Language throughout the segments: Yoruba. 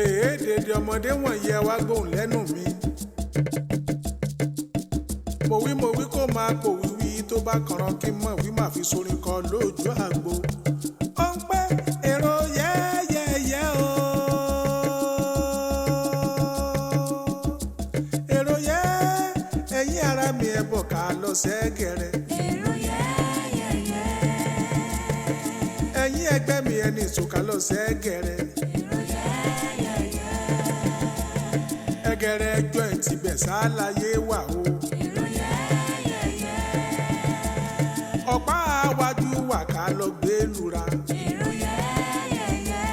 Èé dèdè ọmọdé wọ̀nyí, ẹ wá gbóhùn lẹ́nu mi. Mo wí, mo wí, kó máa pò wíwí tó bá kànràn kí n mọ̀ wí máa fi sorin kọ lójú àgbo. Ó ń pẹ́ èrò yẹ́yẹ́yẹ́ o. Èrò yẹ́, ẹ̀yin ara mi, ẹ̀ bọ̀ ká lọ sẹ́gẹ̀rẹ̀. Èrò yẹ́yẹ́yẹ́. Ẹ̀yin ẹgbẹ́ mi, ẹni ìsòkà lọ sẹ́gẹ̀rẹ̀. Èrò yẹ́yẹ́yẹ́. Ẹgẹrẹ ẹjọ́ ẹ̀ tibẹ̀ sáláyé wà o. Èrò yẹ́yẹ́yẹ́. Ọ̀pá àwájú wà ká lọ gbé lura. Èrò yẹ́yẹ́yẹ́.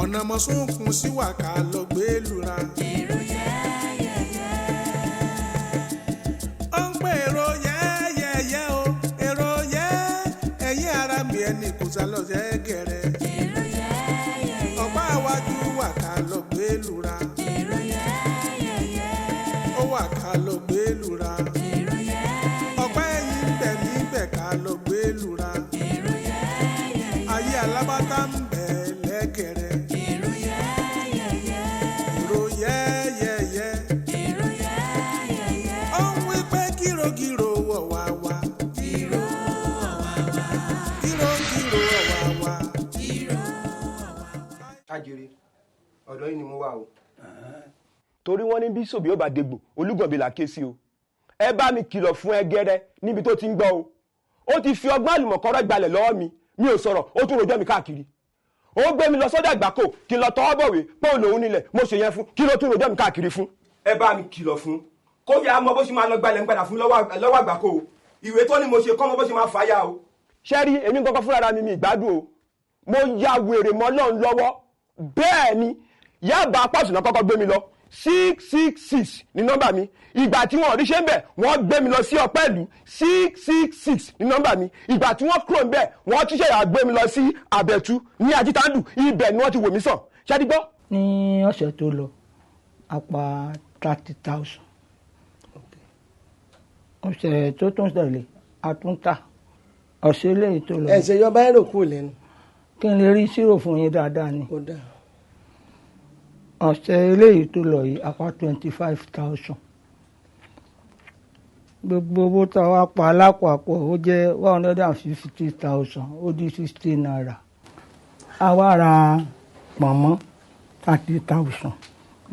Ọ̀nà mọ̀sùnkùn sí wà ká lọ gbé lura. Èrò yẹ́yẹ́yẹ́. Ó ń pè èrò yẹ́yẹ́yẹ́ o. Èrò yẹ́, ẹ̀yin ara mi, ẹni kò sá lọ sẹ́gẹ̀rẹ̀. Èrò yẹ́yẹ́yẹ́. Ọ̀pá àwájú wà ká lọ gbé lura. Èrò yẹ́yẹ́yẹ́. Ó wà ká lọ gbé lura. Èrò yẹ́yẹ́yẹ́. Ọ̀pá ẹ̀yìn ń bẹ níbẹ̀ ká lọ gbé lura. Èrò yẹ́yẹ́yẹ́. Ayé alábátá ń bẹ lẹ́gẹ̀rẹ̀. Èrò yẹ́yẹ́yẹ́. Èrò yẹ́yẹ́yẹ́. Èrò yẹ́yẹ́yẹ́. Ó ń wí pé kírokíro wọ̀ wá wá. Ìró ọ̀wàwà. Kírokíro wọ̀ wá wá. Ìró ọ̀wàwà. Kájèrè, ọ̀dọ̀ yìí ni mo wà o. Torí wọ́n ní bí sòbí ó bá dégbò, olúgànbí là ké sí o. Ẹ bá mi kìlọ̀ fún ẹgẹrẹ níbi tó ti ń gbọ́ o. Ó ti fi ọgbọ́n àlùmọ̀kọ́rọ́ gbalẹ̀ lọ́wọ́ mi, mi ò sọ̀rọ̀, ó tún rojọ́ mi káàkiri. Ó gbé mi lọ sọ́dọ̀ àgbákò kí n lọ tọwọ́ bọ̀wé pọ́ùn lòún nílẹ̀. Mo ṣe yẹn fún kí ló tún rojọ́ mi káàkiri fún. Ẹ bá mi kìlọ̀ fún kó yá mọ bó ṣe máa lọ gbalẹ̀ ń padà fún lọ́wọ́ àgbákò o. Ìwé tó ní mo ṣe kọ́ mọ bó ṣe máa fàyà o. Ṣé rí èmi kankan fúnra mi, mi ìgbádùn o. Mo ya wèrè mọ́ Ọlọ́run lọ́wọ́. Bẹ́ẹ̀ ni Yaba apáṣù náà kọ́kọ́ gbé mi lọ, 666 ní nọ́mbà mi. Ìgbà tí wọ́n rí ṣe ń bẹ̀, wọ́n gbé mi lọ sí Ọpẹ́lú, 666 ní nọ́mbà mi. Ìgbà tí wọ́n kúrò ń bẹ̀, wọ́n tún ṣẹ̀yà gbé mi lọ sí Àbẹ̀tú ní Ajítàndù. Ibẹ̀ ni wọ́n ti wò mí sàn. Ṣáàdìgbọ́. Ní ọ̀sẹ̀ tó lọ, a pa 30,000. Ọ̀sẹ̀ tó tún tẹ̀lé, a tún tà. Ọ̀sẹ̀ eléyìí tó lọ. Ẹ̀sẹ̀ yọ báyìí rò kúrò lẹ́nu. Kí n lè rí zero fún yín dáadáa ni. Ó dáa. Ọ̀sẹ̀ eléyìí tó lọ yìí, a pa 25,000. Gbogbo owó tá a wá pa lápapọ̀, ó jẹ́ 150,000 ó dín 60 naira. A wá ra pọ̀nmọ́ 30,000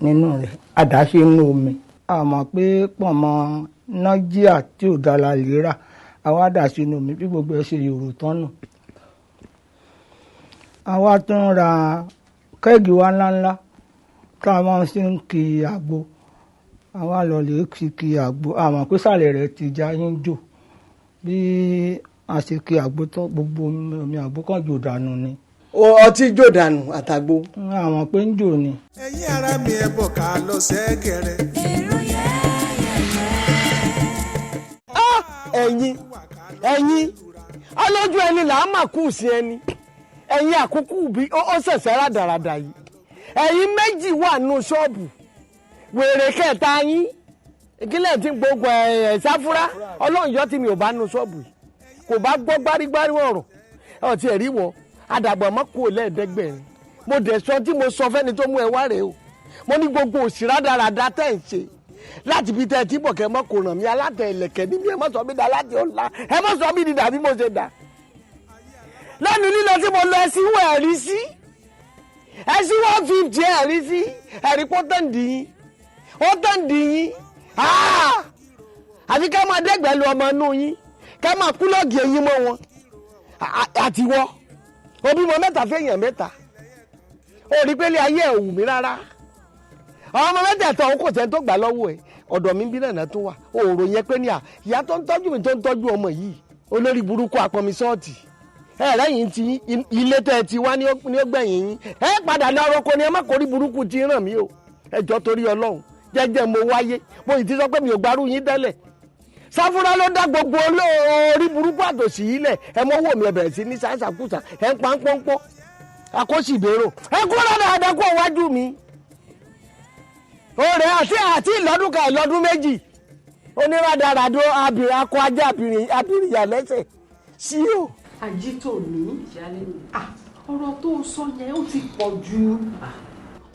nínú rẹ̀, àdáṣe inú omi. A mọ̀ pé pọ̀nmọ́ nájíà tí ò dára lè rà, a wá dà sínú omi, bí gbogbo ẹ̀ ṣe yòrò tán nù. A wá tún ra keg wa ńláńlá tá a máa ń ṣe ń ki àgbo. A wá lọ lè fi ki àgbo, a mọ̀ pé sàlẹ̀ rẹ̀ ti já yín jò. Bí a ṣe ki àgbo tán, gbogbo omi àgbo kan jò dànù ni. Ọtí jò dànù àtàgbo. A mọ̀ pé ń jò ni. Ẹ̀yin ara mi, ẹ bọ̀ ká lọ sẹ́gẹ̀rẹ̀. Èrò yẹ́yẹ́yẹ́. Ẹ̀yin, ẹ̀yin ọlójú ẹni là á mà kú sí ẹni. Ẹ̀yin àkókò bí ó ṣẹ̀ṣẹ̀ rádaràdà yìí. Ẹ̀yin méjì wà nù ṣọ́ọ̀bù, wèrè kẹta yín ìkílẹ̀ tí gbogbo ẹ̀ sáfúrá. Ọlọ́run yọ tí mi ò bá nù ṣọ́ọ̀bù yìí, kò bá gbọ́ gbárígbárí ọ̀rọ̀ ọtí ẹ̀rí wọ àdàgbà mọ́ kú lẹ́ẹ̀ẹ́dẹ́gbẹ̀rin. Mo dẹ̀ sọ tí mo sọ fẹ́ni tó mú ẹ wá rèé o. Mo ní gbogbo òsì rádaràda tẹ̀ ń ṣe láti fi tẹ́ ẹ tí bọ̀kẹ́ mọ́ kò ràn mí. Alátẹ ìlẹ̀kẹ̀ níbi, ẹ má sọ mí dà láti ọ̀la, ẹ má sọ mí di dàbí mo ṣe dà lẹ́nu lílọ tí mo lọ. Ẹ sí wọ ẹ̀rí sí, ẹ sí 150, ẹ̀rí sí, ẹ̀rí pọ́ tán dì yín, ó tán dì yín. Àfi ká máa dẹ́gbẹ̀ẹ́ lu ọmọ inú yín, ká máa kúlọ̀gì eyín mọ́ wọn. Àtiwọ́ òbí mọ mẹ́ta fẹ́yàn mẹ́ta, ó rí pé ilé ayé ẹ̀ wù mí rárá. Àwọn ọmọ mẹ́tẹ̀ẹ̀ta òun kò sẹ́ni tó gbà lọ́wọ́ ẹ̀. Ọ̀dọ̀ mi bí nàná tó wà òòrò yẹn pé ní à ìyá tó ń tọ́jú mi, tó ń tọ́jú ọmọ yìí. Olórí burúkú apọnmi sọ́ọ̀tì ẹ rẹ́yìn tí ilé tẹ́ ẹ ti wá ní ó gbẹ̀yìn yín. Ẹ padà lọ roko ni. Ẹ má kórí burúkú ti ràn mí o. Ẹ jọ, torí Ọlọ́run, jẹ́jẹ́ mo wáyé. Mo ì ti sọ pé mi ò gbarú yín tẹ́lẹ̀. Sáfúrá ló dá gbogbo orí burúkú àtòsí yìí lẹ̀. Ẹ mọ́ wò mí, ẹ bẹ̀rẹ̀ sí ní sàṣàkùsà, ẹ ń pa ń pọ́npọ́ akóṣìbérò. Ẹ kúrò dáadáa kó wájú mi. Ó rẹ̀ àti ìlọ́dún kan, ìlọ́dún méjì, onírádàràdó abìnrin akọ ajá abìnrin abìnrin yà lẹ́sẹ̀ sí o. Àjítòní, ọ̀rọ̀ tó sọ yẹn ó ti pọ̀ jù,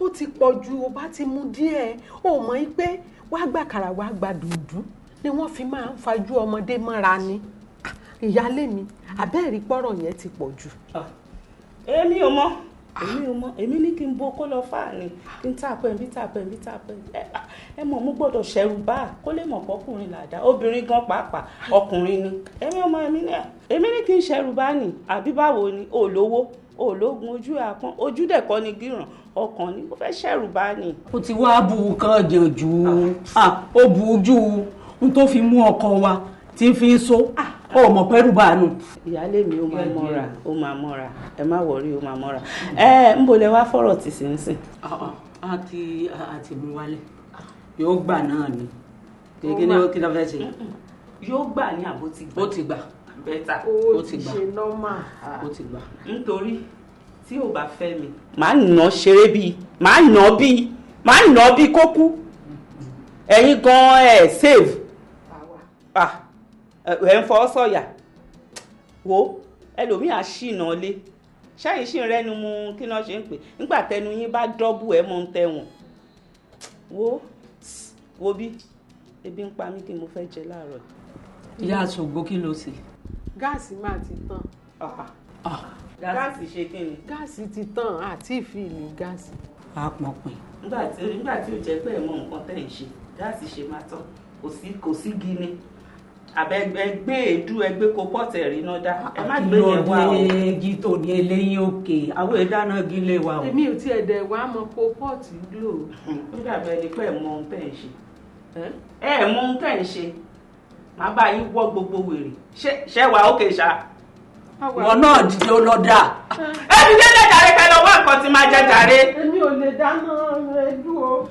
ó ti pọ̀ jù. Ó bá ti mú díẹ̀, ó mọ̀ pé wàá gbà kàrà wàá gbà dùndún ni wọ́n fi máa ń fajú ọmọdé mọ́ra ni. Ìyáálé mi, àbẹ́ẹ̀rí pọ́rọ̀ yẹn ti pọ̀ jù. Èmi ò mọ̀, èmi ò mọ̀. Èmi ní kí n bo kó lọ fáàní, kí n tàpẹ́ bí tàpẹ́ bí tàpẹ́. Ẹ mọ̀, mo gbọ́dọ̀ ṣẹ̀rù bá kó lè mọ̀ pọ́kùnrin làdá, obìnrin gan pàápàá ọkùnrin ni. Èmi ò mọ̀, èmi ní èmi ní kí n ṣẹ̀rù bá ní. Àbí báwo ni? Ò lówó, ò lógun, ojú àpọ́n, ojú dẹ̀kọ́ ni gíràn, ọkàn ni mo fẹ́ ṣẹ̀rù bá ní. Ó ti wá bu kan jẹ̀ jù, ó bu ojú n tó fi mú ọkọ wa tí ń fi ń so, ó mọ̀ pẹ́rù bá a nù. Ìyáálé mi, ó máa mọ́ra, ó máa mọ́ra, ẹ má wọrí, ó máa mọ́ra. Ẹ ń bolẹ̀ wá fọ̀rọ̀ tì sí ń sìn. A ti mú wálẹ̀, yóò gbà náà ni. Kí ni kí ló fẹ́ ṣe? Yóò gbà ní àbó ti gbà? Ó ti gbà. Better. Ó ti ṣe normal. Ó ti gbà. Nítorí tí ò bá fẹ́ mi, màá nà ṣeré bíi, màá nà bíi, màá nà bíi kó kú. Ẹ̀yin gan ẹ̀ save ẹ̀ ń fọwọ́ sọ̀yà wo ẹlòmíì á ṣìnà lé ṣáyìn ṣì ń rẹ́nu mu. Kí náà ṣe ń pè nígbà tẹnu yín bá dọ́bù ẹ̀ mọ́ ń tẹ̀wọ̀n wo wo bí ebi ń pa mí. Kí mo fẹ́ jẹ láàárọ̀? Ìyá àṣògbó, kí ló ṣe? Gáàsì máa ti tán. Gáàsì ṣe kí ni? Gáàsì ti tán, àti ìfìlì gáàsì. A pọn pin. Nígbà tí ó jẹ́ pé ẹ̀ mọ nǹkan tẹ̀ ń ṣe, gáàsì ṣe máa tán? Kò sí gini àbẹ gbé èédú, ẹgbẹ́ kó pọ́ọ̀tì ẹ̀rí náà dá, ẹ má gbé yẹn wá o. Kí ló dé tó ní eléyín òkè àwọn ìdáná gílé wa o. Èmi ò tiẹ̀ dẹ̀ wá mọ kó pọ́ọ̀tì lò. Ó dàbí ẹni pé ẹ̀ mọ ohun tẹ̀ ń ṣe, ẹ mọ ohun tẹ̀ ń ṣe. Màá bá yín wọ́ gbogbo wèrè ṣé wàá ókè ṣá. Wọn náà dìde, ó lọ dà. Ẹ dìde lè jàre, kẹ lọ wá nǹkan tí máa jẹ jàre. Èmi ò lè dáná ẹdú o.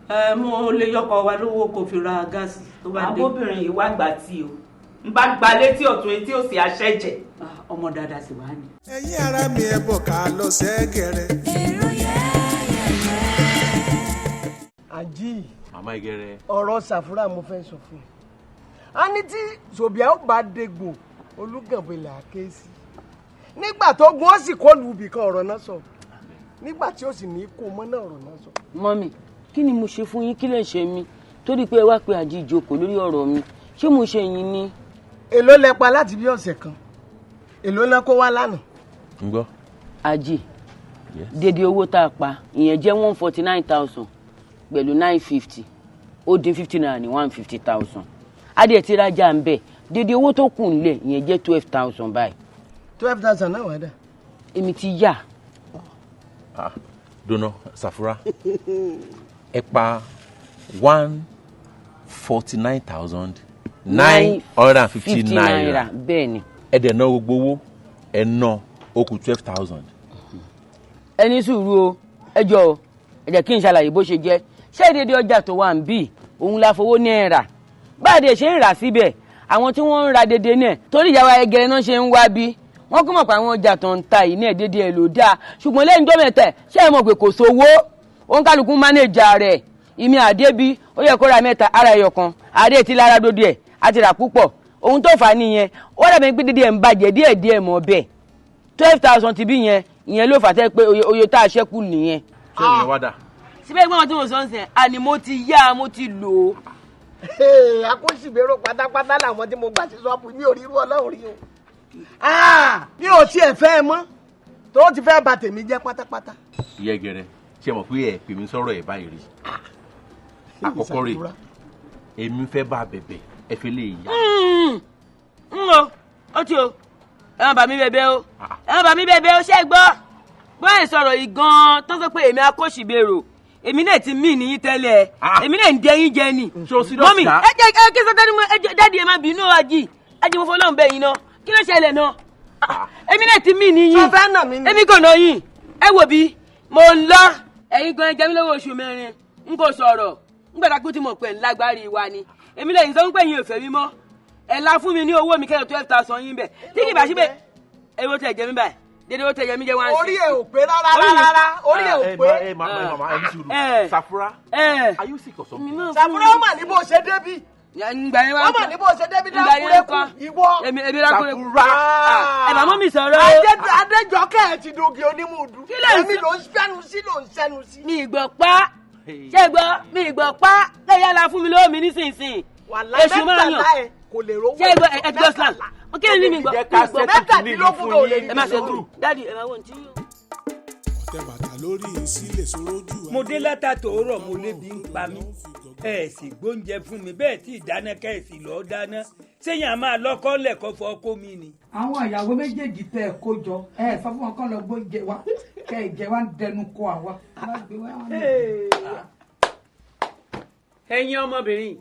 Ẹ mo lè yọkọ wa lówó kó fi ra gáàsì tó bá dé. Àbóbìnrin yìí wá gbà tí o n bá gba létí ọ̀tún, etí òsì àṣẹjẹ. Ọmọ dáadáa sì wá ní. Ẹ̀yin ará mi, ẹ bọ̀ ká lọ sẹ́gẹ̀rẹ̀. Èrò yẹ́yẹ́yẹ́. Àjí. Màmá Ìgẹrẹ. Ọ̀rọ̀ Ṣàfúrà mo fẹ́ sọ fún ẹ. A ní tí Sòbíà ó bá dégbò, Olúgànbẹ̀lẹ̀ àké sí nígbà tó gun ó sì kó lu ibìkan, ọ̀rọ̀ náà sọ nígbà tí ó sì ní kó mọ́ náà, ọ̀rọ̀ náà sọ. Mummy, kí ni mo ṣe fún yín? Kí lè ṣe mí torí pé ẹ wá pé àjí ìjókòó lórí ọ̀rọ̀ mi? Ṣé mo ṣe yín ni? Èló lẹ pa láti bí ọ̀sẹ̀ kan? Èló náà kó wá lánàá? Ń gbọ́. Àjí, dédé owó tá a pa, ìyẹn jẹ́ 149,000 pẹ̀lú 950, ó dín 50 naira ní 150,000. Adìẹ tí rajà ń bẹ̀, dédé owó tó kù nílẹ̀, ìyẹn jẹ́ 12,000 báyìí. 12,000 náà wà dà? Èmi ti yà. Ah, dùnà Sàfúrà, ẹ pa 149,950 naira? Bẹ́ẹ̀ ni. Ẹ dẹ̀ ná gbogbo owó ẹ ná, ó kù 12,000. Ẹ ní sùúrù o, ẹ jọ o, ẹ jẹ́ kí n ṣàlàyé bó ṣe jẹ́. Ṣé dédé ọjà tó wà ń bì òun la fowó ní ẹ̀ rà báàdé ṣe ń rà síbẹ̀? Àwọn tí wọ́n ń ra dédé náà, torí ìyàwó ẹgẹrẹ náà ṣe ń wá bí wọ́n kó mọ̀ pé àwọn ọjà tó ń ta yìí náà dédé ẹ̀ ló dáa. Ṣùgbọ́n lẹ́yìn tó mẹ́tẹ̀, ṣé ẹ mọ̀ pé kò sówó, òǹkàlùkù mánéjà rẹ̀ ìmí àdébí, ó yẹ kó ra mẹ́ta, ara ẹyọ kan àdé ti lára dódú ẹ̀ àti rà púpọ̀. Ohun tó fà á nìyẹn. Ó dàbí pé dédé ẹ̀ ń bàjẹ́ díẹ̀ díẹ̀ mọ́ bẹ́ẹ̀. 12,000 ti bí yẹn, ìyẹn ló fà á tẹ́ pé oye tá a ṣẹ́kù nìyẹn. Ṣé ìyẹn wá dà? Síbẹ̀ gbọ́n tí mo sọ ń sìn, àní mo ti yá, mo ti lò ó. Akóṣìbérò pátápátá làwọn tí mo gbà sí ṣọ́ọ̀bù mi ò rí irú ọlọ́run rí o. Mi ò tiẹ̀ fẹ́ ẹ mọ́, tó ti fẹ́ bà tèmi jẹ́ pátápátá. Ìyá Ìgẹrẹ, ṣe mọ̀ pé ẹ pè mí sọ̀rọ̀ ẹ̀ báyìí rí àkọ́kọ́ rè? Èmi fẹ́ bá bẹ̀bẹ̀, ẹ fi lè yá. N o ó ti o, ẹ má bà mí bẹ̀bẹ̀ o, ẹ má bà mí bẹ̀bẹ̀ o. Ṣé ẹ gbọ́ bóyá ìsọ̀rọ̀ yìí gan-an tó sọ pé èmi akóṣìbérò? Èmi náà ti mí nìyí tẹ́lẹ̀, èmi náà ń dẹ yín jẹ ni. Mummy, ẹ jẹ́ ẹ kí sọ́tẹ́ ni mo ẹ jẹ́. Daddy, ẹ má bínú. Àjì, àjì, mo fọlọ́run bẹ̀ yín náà. Kí ló ṣẹlẹ̀ náà? Èmi náà ti mí nìyí. Sọ fẹ́ nà mí ni? Èmi kò nà yín. Ẹ wò bí mo ń lọ. Ẹ̀yin gan jẹ́ mi lówó oṣù 4, n kò sọ̀rọ̀ n gbàdá kú tí mo pè ńlágbárí wa ni. Èmi lẹ́yìn sọ pé yín ò fẹ́ mi mọ́. Ẹ̀ la fún mi ní owó mi kẹ́yọ̀ 12,000 yín bẹ̀ tí kì bá síbẹ̀. Ewó tẹ̀ jẹ́ mi báyìí, dédé owó tẹ̀ jẹ́ mi jẹ́ one. Orí ẹ̀ ò pé rárá rárá, orí ẹ̀ ò pé. Ẹ má, màmá, ẹ ní sùúrù. Sàfúrà, are you sick or something? Sàfúrà, ó mà ní bó ṣe débí. Wọ́n mà ní bó ṣe débi dákúrẹ́kù ìwọ. Èmi dákúrẹ́kù. Ẹ bá mọ́ mi sọ̀rọ̀ o. Adéjọkẹ́ ẹ ti dogi onímùdú. Èmi ló ń sẹ́nu sí ló ń sẹ́nu sí. Mi ìgbọ̀ pa ṣé gbọ́ mi ìgbọ̀ pa lẹ́yìn ala fún mi lówó mi nísinsìnyí. Wàhálà mẹ́tàlá ẹ kò lè rówó. Ṣé gbọ́ ẹ gbọ́ slam kí ni mi gbọ́ mẹ́tàdínlógún kò lè rí. Ẹ má ṣe dùn dáàdi ẹ má wọ́n tí. Ọ̀tẹ̀ bàtà lórí sílẹ̀ sórójú. Mo dé látàtòórọ̀ mo lébi ń pa mí, ẹ sì gbóúnjẹ fún mi bẹ́ẹ̀ tí ìdáná kẹ́ ẹ sì lọ́ọ́ dáná séyàn á máa lọ́kọ́ lẹ̀kọ́ fọ́ kó mi ni. Àwọn ìyàwó méjèèjì tẹ ẹ kó jọ, ẹ sọ fún wọn kán lọ gbóúnjẹ wa kẹ ẹ jẹ wá ń dẹnu kọ àwa. Ẹ̀yin ọmọbìnrin,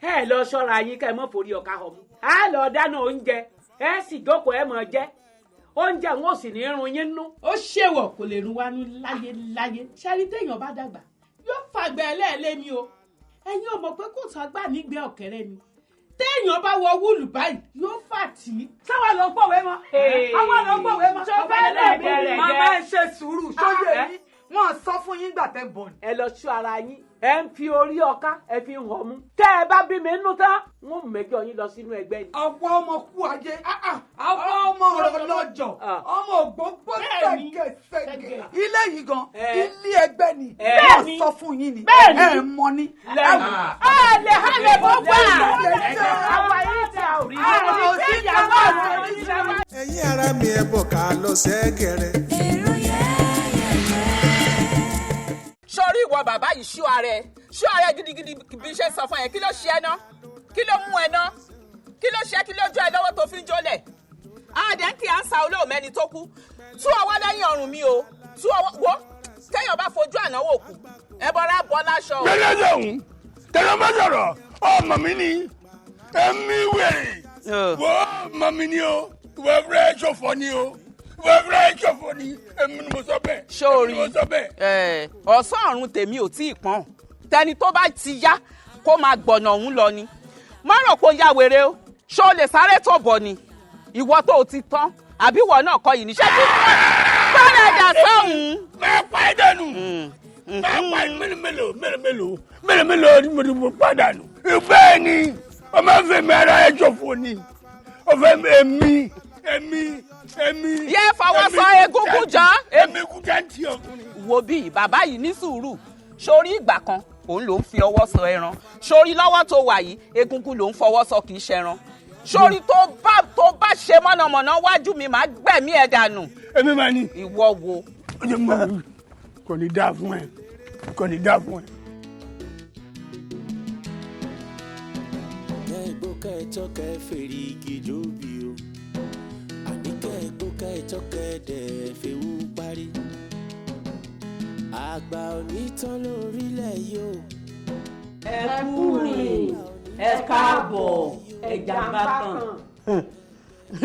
ẹ lọ ṣọ́ra yín kẹ́ ẹ mọ́ forí ọ̀ka ọmú. Á lọ dáná oúnjẹ, ẹ sì jókòó ẹ mọ̀ jẹ oúnjẹ wọn ò sì ní run yín nú. Ó ṣèwọ̀ kò lè run wánú láyé láyé. Ṣẹ́rí téèyàn bá dàgbà yóò fàgbẹ́ ẹlẹ́ẹ̀lẹ́ mi o. Ẹ̀yin ò mọ̀ pé kò sàgbà nígbẹ́ ọ̀kẹ́rẹ́ ni. Téèyàn bá wọ wúlù báyìí yóò fà tí. Sáwà ló gbọ̀wé mọ́, àwa ló gbọ̀wé mọ́. Màmá ẹ ṣe sùúrù sóyè yín, wọ́n sọ fún yín gbà tẹ́ bọ̀ ni. Ẹ lọ ṣọ́ ara yín, ẹ ń fi orí ọká ẹ fi ń hàn mú. Tẹ́ ẹ bá bí mi nínú tán, n ó mẹ́jọ yín lọ sínú ẹgbẹ́ ni. Ọ̀pọ̀ ọmọ kú ajé, ọ̀pọ̀ ọmọ ọ̀rọ̀ lọ́jọ́, ọmọ ògbóngbó ṣẹ̀gẹ̀ṣẹ̀gẹ̀. Ilé yìí gan, ilé ẹgbẹ́ ni, wọ́n sọ fún yín ni, ẹ mọ ni. Ẹ lè hàlẹ̀ bó gbà. Àwa yìí ti àwòrán. Ẹ̀yin ará mi ẹ bọ̀ ká lọ sẹ́gẹ̀rẹ̀. Èrò yẹ́yẹ́yẹ́. Sórí ìwọ bàbá yìí, ṣú ara ẹ, ṣú ara ẹ gidigidi bí ṣe sọ fún ẹ. Kí ló ṣe ẹ ná? Kí ló mú ẹ ná? Kí ló ṣe? Kí ló jó ẹ lọ́wọ́ tó fi ń jólẹ̀? Àdẹ́ńkì à ń sa olóòmẹ́ni tó kú. Tú ọwọ́ lẹ́yìn ọrùn mi o, tú ọwọ́ wo. Téèyàn bá fojú ànáwó kù, ẹ bọ́ra bọ́ láṣọ o. Gbẹ́lẹ́ sọ̀hún tẹ̀lé ọmọ sọ̀rọ̀ ọmọ mi ni ẹ̀mí wẹ̀rẹ̀ wọ́ ọmọ mi ni o, wọ́n fẹ́ ṣòfò ni o, wọ́n fẹ́ ṣòfò ni, èmi ni mo sọ bẹ́ẹ̀. Sórí èmi ni mo sọ bẹ́ẹ̀. Ọ̀sán ọ̀run tèmi ò tí ì pọ́n. Tẹni tó bá ti yá kó máa gbọ̀nà òun lọ ni. Má rò kó ya wèrè o, ṣó o lè sáré tó bọ̀ ni? Ìwọ tó o ti tán àbí ìwọ náà kọ yìí níṣẹ́ tí bọ́lá ẹ̀dá sọ́hún. Máa pa ẹ́ dànù, máa pa ẹ́. Mélòó mélòó mélòó mélòó mélòó mélòó ni mo ti mo pàdánù. Bẹ́ẹ̀ ni o máa ń fẹ́ mi ara ẹ̀ ṣòfò ni o fẹ́ èmi èmi èmi. Yé fọwọ́ sọ egungun jọ. Èmi kú jáǹtì ọkùnrin. Wo bí bàbá yìí ní sùúrù. Sórí ìgbà kan òun ló ń fi ọwọ́ sọ ẹran. Sórí lọ́wọ́ tó wà yìí, egungun ló ń fọwọ́ sọ, kì í ṣẹran. Sórí tó bá ṣe mọ̀nàmọ̀nà wájú mi, màá gbẹ̀mí ẹ̀ dànù. Èmi máa ní. Ìwọ wo. Ó jẹ́ mọ́ kò ní dáa fún ẹ, kò ní dáa fún ẹ. Kẹ́ẹ̀gbó kẹ́ẹ̀tọ́ kẹ́ẹ̀ fèrè igi jóbi o, àní kẹ́ẹ̀gbó kẹ́ẹ̀tọ́ kẹ́ẹ̀dẹ̀ fẹ́wú parí. Àgbà onítàn lórílẹ̀ yìí o. Ẹ kú rìn, ẹ káàbọ̀, ẹja bá kàn.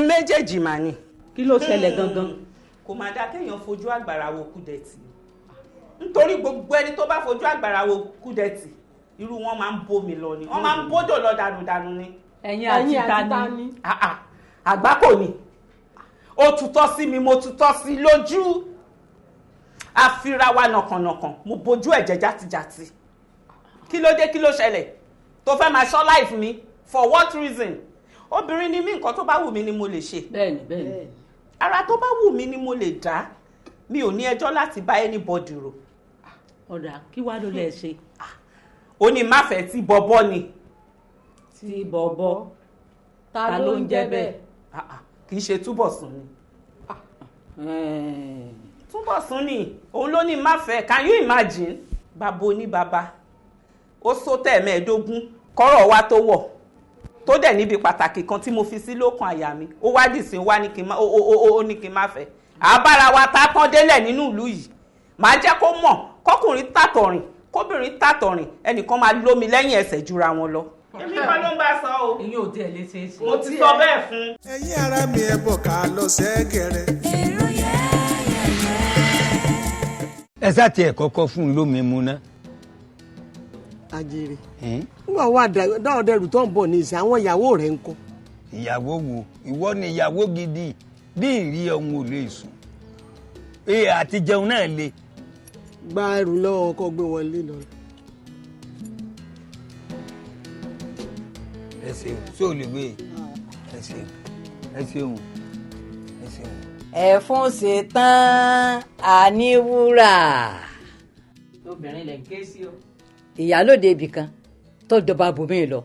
Méjèèjì mà ni. Kí ló ṣẹlẹ̀ gangan? Kò máa dá kéèyàn fojú àgbàrá wo Kúdẹ̀tì, nítorí gbogbo ẹni tó bá fojú àgbàrá wo Kúdẹ̀tì, irú wọn máa ń bómi lọ ni, wọn máa ń bójò lọ dànùdànù ni. Ẹ̀yin àti ta ni? Àgbákò ni. Ó tutọ́ sí mi, mo tutọ́ sí lójú, àfira wa nàkànnàkàn, mo bojú ẹ̀jẹ̀ játijàti. Kí ló dé? Kí ló ṣẹlẹ̀ tó fẹ́ máa ṣọ́ life mi? For what reason? Obìnrin ni mí, nǹkan tó bá wù mí ni mo lè ṣe. Bẹ́ẹ̀ni bẹ́ẹ̀ni. Ara tó bá wù mí ni mo lè dá, mi ò ní ẹjọ́ láti bá anybody rò. Ọ̀dà kí wàá ló lè ṣe? Ó ní má fẹ́ tí bọ́bọ́ ni. Tí bọ́bọ́, ta ló ń jẹ́ bẹ́ẹ̀? Kì í ṣe Túbọ̀sún ni. Túbọ̀sún ni, òun ló ní má fẹ́. Can you imagine? Bàbá oní bàbá ó só tẹ̀mẹ́ẹ̀ẹ́dógún kọ́rọ̀ wa tó wọ̀ tó dẹ̀ níbi pàtàkì kan tí mo fi sí lókun àyà mi, ó wá dìsín wá ní kí n má ó ní kí n má fẹ́. Àbára wa ta tán délẹ̀ nínú ìlú yìí, màá jẹ́ kó mọ̀ kọkùnrin tàtọ̀rìn kóbìnrin tàtọ̀rìn, ẹnìkan máa lómi lẹ́yìn ẹsẹ̀ jura wọn lọ. Èmi kọ́ ló ń bá sọ o. Ìyẹn ò tiẹ̀ lè ṣe é ṣe. Mo ti sọ bẹ́ẹ̀ fún. Ẹ̀yin ará mi ẹ bọ̀ ká lọ sẹ́gẹ̀rẹ̀. Èrò yẹ́yẹ́yẹ́. Ẹ sá tiẹ̀ kọ́kọ́ fún un lómi mu ná. Ajere, nígbà wà dáọdẹrù tó ń bọ̀ ní ìsìn, àwọn ìyàwó rẹ̀ ń kọ́. Ìyàwó wo? Ìwọ ni ìyàwó gidi, bí ìrí ọ̀hún ò lè sùn, ee àti jẹun náà le. Gba ẹrù lọ́wọ́ kó gbé wọlé lọ. Ẹ ṣeun, ṣé o lè gbé e? Ẹ ṣeun, ẹ ṣeun, ẹ ṣeun. Ẹ̀fún ṣetán àníwúrà. Obìnrin lè ké sí o. Ìyálòde ibì kan tó jọba bòmí lọ.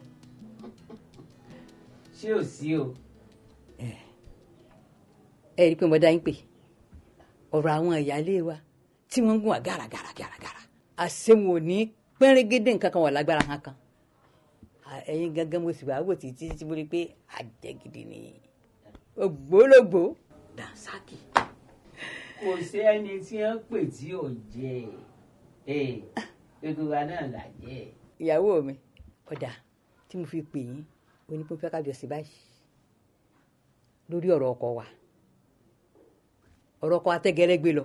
Ṣé ò sí o? Ẹ rí i pé mo dá yín pè ọ̀rọ̀ àwọn ìyáálé wa tí wọ́n ń gùn wá gàràgàrà gàràgàrà, àṣewọ̀n ò ní pẹ́rẹ́gẹ́dẹ́ nǹkan kan wà lágbára kankan. Ẹ̀yin gangan mo sì wá wò títí tí mo rí i pé àjẹgidi ni ògbólógbòó dànsákì. Kò sí ẹni tí wọ́n pè tí ò jẹ ẹ, gbogbo wa náà là jẹ. Ìyàwó mi, ọ̀dà tí mo fi pè yín onípínpẹ́ kájọ sí báyìí lórí ọ̀rọ̀ ọkọ wa, ọ̀rọ̀ ọkọ atẹ́gẹ́rẹ́ gbé lọ.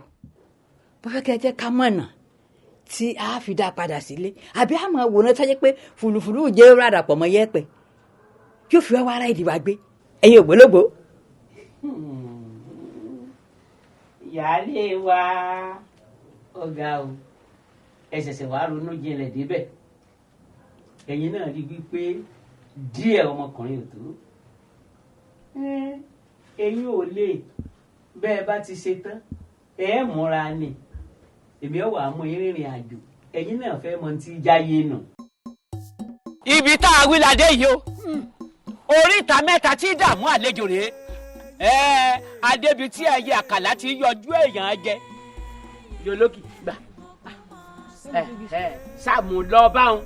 Mo fẹ́ kẹ́ ẹ jẹ́ ká mọ̀nà tí a fi dá padà sílé, àbí a máa wòran sáyé pé fùlùfùlù jẹ́ rárá pọ̀ mọ́ yẹ́pẹ̀ yóò fi wá wá ara ìdìbò àgbé ẹ̀yin ògbólógbòó. Ìyáálé wa, ọ̀gá o, ẹ ṣẹ̀ṣẹ̀ wàá ronú jinlẹ̀ débẹ̀. Ẹ̀yin náà rí wípé díẹ̀ ọmọkùnrin ò tó. Ẹ̀yin ò lè bẹ́ẹ̀ bá ti ṣe tán ẹ múra ni èmi ọ̀ wà á mú yín rìnrìn àjò, ẹ̀yin náà fẹ́ mọ tí jáyé nù. Ibi tá a wí ládé yìí o, oríta mẹ́ta tí dààmú àlejò rèé. Ẹ adébi tí ẹyẹ àkàlà ti yọjú èèyàn jẹ yolókì gbà ẹ ẹ sàmù lọ báwọn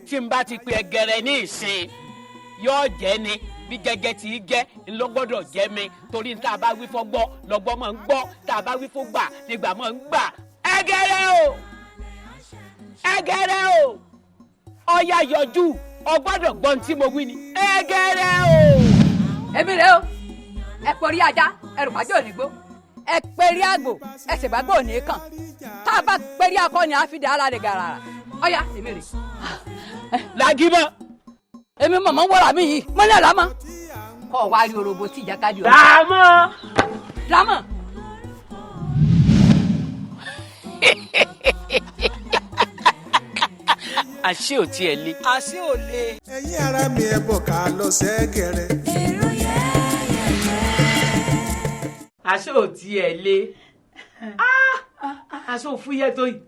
tí n bá ti pe ẹgẹrẹ ní ìsìn yóò jẹ ni bí gẹ́gẹ́ tí í jẹ́ ńlọ gbọ́dọ̀ jẹ́ mi, torí tá a bá wí fọ́ gbọ́ lọ́gbọ́ máa ń gbọ́, tá a bá wí fún gbà nígbà máa ń gbà. Ẹgẹrẹ o, ẹgẹrẹ o, ọya yọjú, ọ gbọ́dọ̀ gbọ́n tí mo wí ni ẹgẹrẹ o. Èmi rè o, ẹ pọ̀rí ajá ẹrù pàjọ́ ò ní gbó, ẹ pẹ̀rí àgbò ẹsẹ̀ bá gbò ní kàn, tá a bá pẹ̀rí akọni àfi dà ara rẹ̀ gàràrà. Ọya èmi rè. Làgìmọ̀. Èmi mọ̀mọ́ wọ́ra mi yìí mọ́lẹ̀ lámọ́ kọ́ wa rí orobo tí ìjàkadì ọ̀hún. Dàmọ́. Dàmọ́. Àṣé ò tiẹ̀ le. Àṣé ò le. Ẹ̀yin ará mi, ẹ bọ̀ ká lọ sẹ́gẹ̀rẹ̀. Àṣé ò tiẹ̀ le. Àṣé ò fúyẹ́ tó yìí,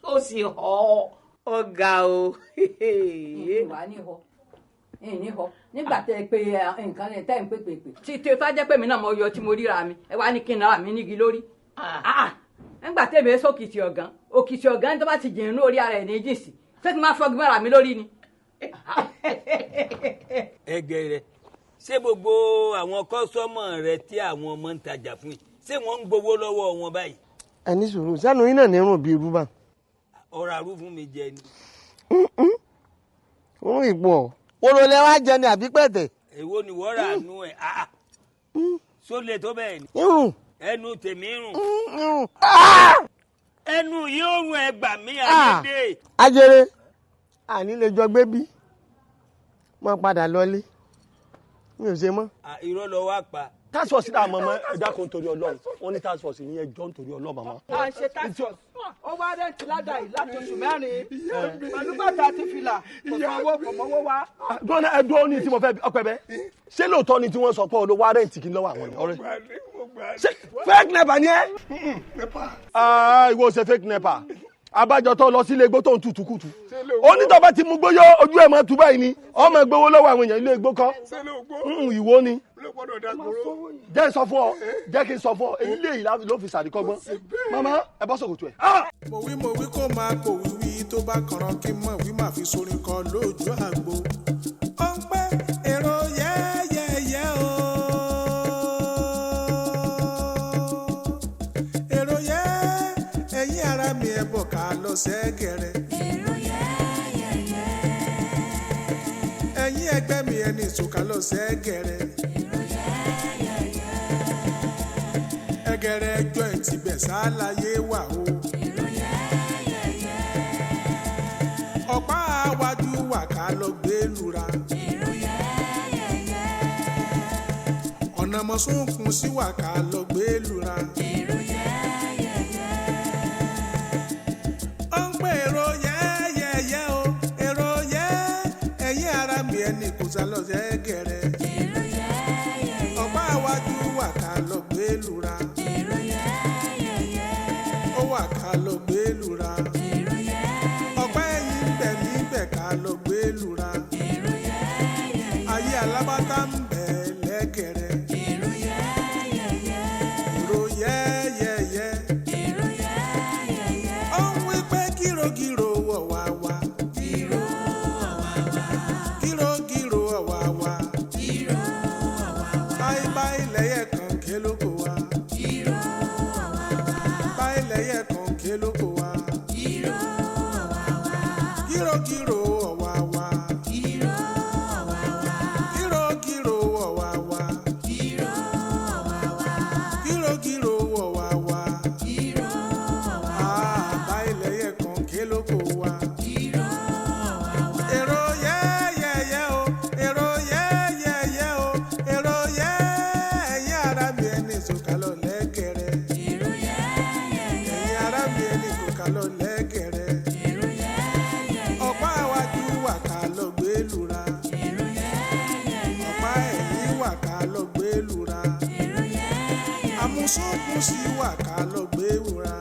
ó sì họ ọ̀gá o. Ìwà ní họ ní họ nígbà tẹ pé nǹkan tẹ ń pè pè pè tí tí o fẹ́ jẹ́ pé mi náà mo yọ tí mo ríra mi, ẹ wá ní kí n nára mi nígi lórí. Nígbà tẹ̀mí ẹ sókìtì ọ̀gán, òkìtì ọ̀gán tó bá ti jìn inú orí ara ẹ̀ ní jìnsì, ṣé kí n máa fọ́gi mọ́ra mi lórí ni. Ẹgẹrẹ, ṣé gbogbo àwọn kọ́sọ́mọ̀ rẹ tí àwọn ọmọ ń tajà fún yìí, ṣé wọ́n ń gbowó lọ́wọ́ wọn báyìí? Ẹ ní sùúrù, sẹ́nu yín náà ní rùn bíi irú bá. Ọ̀rọ̀ àrú fún mi jẹ ni. Òun ìpò ọ̀ wòrò lẹ wá jẹ ni àbí pẹ̀tẹ̀. Èwo ni wọ́n rà nú ẹ̀? Só le tó bẹ́ẹ̀ ni. Ẹnu tèmi rùn. Ẹnu yóò rùn, ẹgbà mí àyédè. Ajere, àní lè jọ gbé bí mo padà lọlé, mi ò ṣe mọ́. Irọ́ lọ wá pa. Task force náà mọ̀mọ́, ẹ dákun nítorí Ọlọ́run, wọ́n ní task force yẹn jọ́ nítorí Ọlọ́run màmá. À ń ṣe task force, ó wá rẹ́ǹtì ládàá yìí láti oṣù 4 pẹ̀lú bàtà àti fìlà, kò sanwó, kò mọ́wó wá. Dúró ẹ, dúró ní tí mo fẹ́ ọpẹ bẹ, ṣé lóòótọ́ ni tí wọ́n sọ pé olówó rẹ́ǹtì kí n lọ́wọ́ àwọn ọ̀rẹ́? Ṣé fake nepa ni ẹ? Ìwọ ṣe fake nepa, abájọ tó lọ sílé igbó tó ń tutù kùtù, onítọ̀ bá ti mú gbóyó ojú ẹ̀ mọ́ tú báyìí ni ọmọ gbowó lọ́wọ́ àwọn èèyàn ilé igbó kọ́. Ìwọ ni jẹ́ n sọ fún ọ, jẹ́ kí n sọ fún ọ, èyí lè yìí ló fi sàríkọ́gbọ́n. Màmá, ẹ bọ́ sòkòtò ẹ̀. Mo wí mo wí kó máa pò wíwí tó bá kànràn kí n mọ̀ wí máa fi sorin kọ lójú àgbo. Ó ń pẹ́ èrò yẹ́yẹ́yẹ́ o. Èrò yẹ́, ẹ̀yin ará mi, ẹ bọ̀ ká lọ sẹ́gẹ̀rẹ̀. Èrò yẹ́yẹ́yẹ́. Ẹ̀yin ẹgbẹ́ mi, ẹni ìsòkà lọ sẹ́gẹ̀rẹ̀. Ẹgẹrẹ ẹjọ́ ẹ̀ tibẹ̀ sáláyé wà o. Ọ̀pá àwájú wà ká lọ gbé lura. Ọ̀nà mọ̀sùnkùn sí wà ká lọ gbé lura. Ó ń pè èrò yẹ́yẹ́yẹ́ o, èrò yẹ́, ẹ̀yin ará mi, Sálọ́sẹ̀ gẹ̀rẹ́. Ọ̀pá àwájú wà ká lọ gbé lura. Ó wà ká lọ gbé lura. Ọ̀pá ẹ̀yìn ń bẹ níbẹ̀ ká lọ gbé lura. Ayé alábátá ń bẹ lẹ́gẹ̀rẹ́. Èrò yẹ́yẹ́yẹ́. Ó ń wí pé kírogíro wọ̀ wá wá. Kírogíro wọ̀ wá wá. Báyìí báyìí lẹ́yẹ̀ kan ké lóko wa. Báyìí lẹ́yẹ̀ kan ké lóko wa. Kírogíro wọ̀ wá wá. Kírogíro wọ̀ wá wá. Kírogíro wọ̀ wá wá. Ah, báyìí lẹ́yẹ̀ kan ké lóko wa. Èrò yẹ́yẹ́yẹ́ o, èrò yẹ́yẹ́yẹ́ o, èrò yẹ́yẹ́ ara mi ẹni sọ̀kalọ̀ lẹ́gẹ̀rẹ́. Ẹ̀yin ara mi ẹni sọ̀kalọ̀ lẹ́gẹ̀rẹ́. Ọ̀pá àwájú wà ká lọ gbé lura. Ọ̀pá ẹ̀yìn wà ká lọ gbé lura. Àmúsùnkùn sí wà ká lọ gbé wura.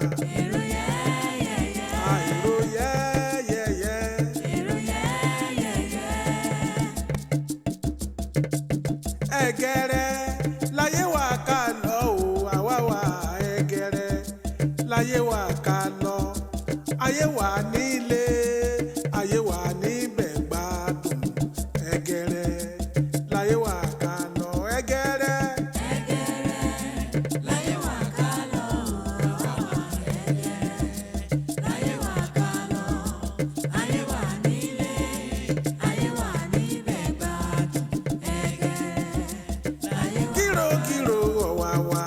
Àìrò yẹ́yẹ́yẹ́. Ẹ̀gẹ̀rẹ̀ láyé wà ká lọ o, àwa wà ẹ̀gẹ̀rẹ̀ láyé wà ká lọ. Ayé wà nílé, ayé wà níbẹ̀ gbádùn. Ẹ̀gẹ̀rẹ̀ láyé wà ká lọ, ẹ̀gẹ̀rẹ̀. Kírokíro ọ̀wà wa.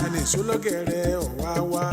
Ẹni ìṣólọ́gẹ̀rẹ̀ ọ̀wà wa.